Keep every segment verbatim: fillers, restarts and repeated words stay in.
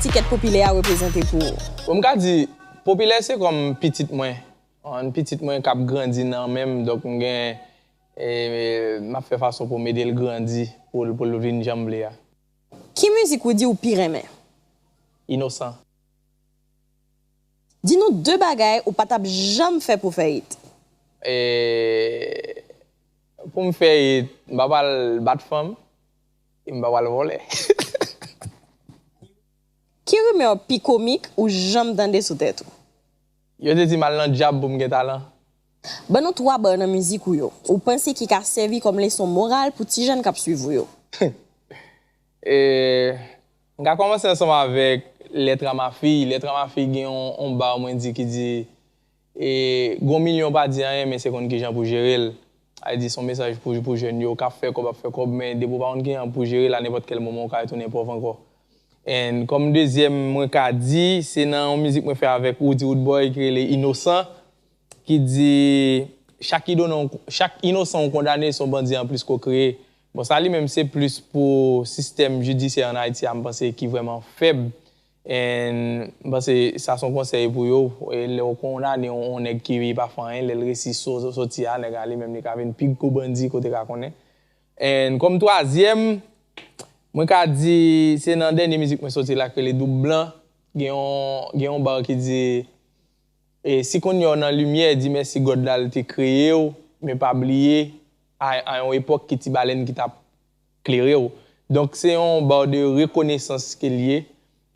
Ti kèt popilè a reprezante pou ou? Bon, m ka di, popilè se kòm pitit mwen. Yon pitit mwen k ap grandi nan men m, donk m gen, e, m ap fè fason pou m ede l grandi, pou l, pou l vin jan m vle a. Ki mizik Roody ou pi renmen? Inosan. Di nou de bagay ou pa t ap janm fè pou fè it. E, pou m fè it, m pa pral bat fanm, e m pa pral vòlè. Ki rimè pi komik ou janm tande sou tèt ou? Yo te di m al nan djab pou m gen talan. Ban nou twa ba nan mizik ou yo, ou panse ki ka sèvi kòm leson moral pou ti jèn k ap swiv ou yo. E, m ka kòmanse ansanm avèk Lettre à ma fille. Lettre à ma fille gen yon, yon ba mwen di ki di, e, gon milyon pa di anyen, men se konn kijan pou jere l. Sa vle di, se yon mesaj pou, pou jèn yo k ap fè kòb, ap fè kòb, men depi w pa konn kijan pou jere l, a nenpòt kèl moman, ou ka retounen pòv ankò. And kòm dezyèm, mwen ka di, se nan yon mizik mwen fè avèk Roody Roodboy ki rele Inosan, ki di, chak inosan, chak inosan ou kondane, se yon bandi anplis ke w kreye. Bon, sa li menm, se plis pou sistèm jidisyè ann Ayiti a, m panse, ki vrèman fèb. And m panse sa se yon konsèy pou yo. E lè w kondane yon, yon nèg ki pa fè anyen, lè l resi so-, soti a, nèg la li menm li ka vin pi gwo bandi ke w te ka konnen. And kòm twazyèm, mwen ka di se nan dènye mizik mwen soti la k rele Doub Blan. Gen yon, gen yon ba ki di, e, si kounye a w nan limyè, di mèsi God la l te kreye w, men pa bliye, a, a yon epòk ki ti balèn ki t ap klere w. Donk, se yon ba de rekonesans ke l ye.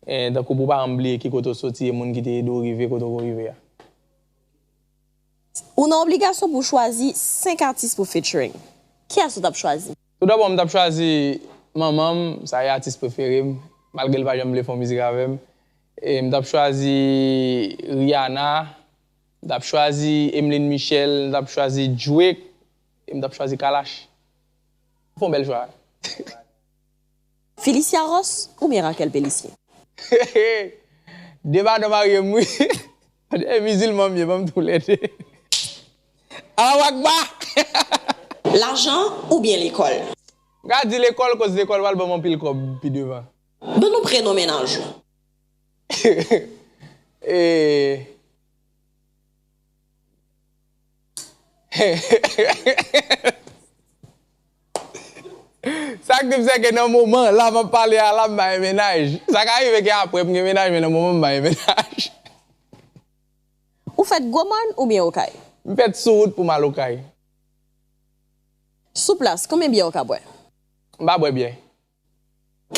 E, tankou pou w pa janm bliye ki kote w soti e moun ki te ede w rive kote w rive a. Ou nan obligasyon pou w chwazi senk atis pou featuring. Kiyès ou t ap chwazi? Toudabò, m t ap chwazi manman m, sa e atis prefere m, malgre l pa janm vle fè yon mizik avè m. E m t ap chwazi Rihanna, m t ap chwazi Emeline Michel, m t ap chwazi Drake, e m t ap chwazi Kalash. Fè yon bèl chwa. Felicia Ross oubyen Raquel Pélissier? De madanm marye m, wi. E mizilman m ye, ban m tou lè de. Allahu Akbar! Lajan oubyen lekòl? M ka di lekòl, koz lekòl pral ban m anpil kòb pi devan. Ban nou prenon mennaj ou. E, Sa k trip, se ke nan moman la m ap pale a la, m pa gen mennaj. Sa ka rive ke apre m gen mennaj, men nan moman m pa gen mennaj. Ou fèt Gwo Mòn oubyen Okay? M fèt sou wout pou m al Okay. Sou plas, konbyen byè ou ka bwè? M pa bwè byè.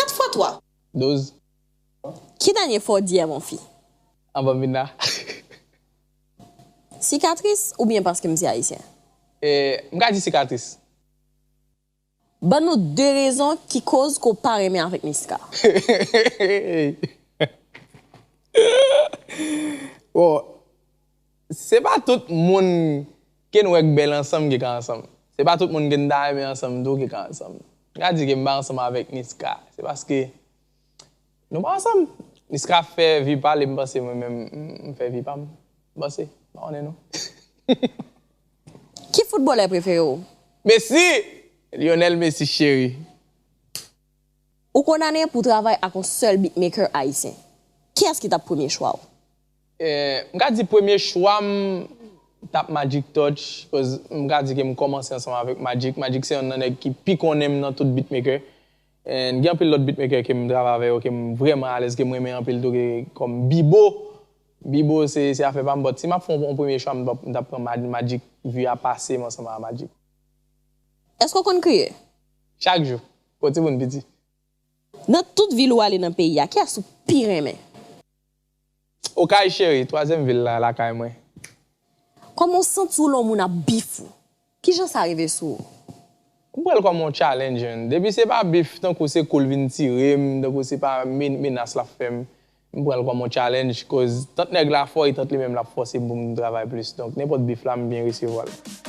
Kat fwa twa? Douz. Ki dènye fwa w di M on fi? Anvan m vin la. Sikatris oubyen paske m se ayisyen? E, m ka di sikatris. Ban nou de rezon ki koz ke w pa renmen avèk Niska. Bon, se pa tout moun ke n wè k bèl ansanm ki ka ansanm. Se pa tout moun ke n ta renmen ansanm tou ki ka ansanm. M ka di ke m pa ansanm avèk Niska. Se paske nou pa ansanm. Niska fè vi pa li, m panse mwen menm, m, m fè vi pa m. M panse, m pa konnen non. Ki foutbolè prefere w? Messi! Lionel Messi cheri. Ou kondane pou w travay ak yon sèl beatmaker ayisyen. Kiyès ki t ap premye chwa w? E, m ka di premye chwa m t ap Magic Touch, koz m ka di ke m kòmanse ansanm avèk Magic. Magic se yonn nan nèg ki pi konnen m nan tout beatmaker. And gen anpil lòt beatmaker ke m travay avè yo, ke m vrèman alèz, ke m renmen anpil tou, ke kòm Bibo. Bibo se, se afè pa m, but si m ap fè yon, yon premye chwa, m t ap, m t ap pran Mad-, Magic, vi a pase m ansanm a Magic. Èske w konn kriye? Chak jou. Kote moun piti. Nan tout vil ou ale nan peyi a, kiyès ou pi renmen? Okay cheri, twazyèm vil la, lakay mwen. Kòman w santi w lè yon moun ap beef ou? Kijan sa rive sou ou? M pran l kòm yon challenge, man. Depi se pa beef, tankou se kou l vin tire m, tankou se pa men-, menas l ap fè m, m pran l kòm yon challenge, koz tant nèg la fò e tant li menm l ap fòse m pou m travay plis. Donk, nenpòt beef la, m byen resevwa l.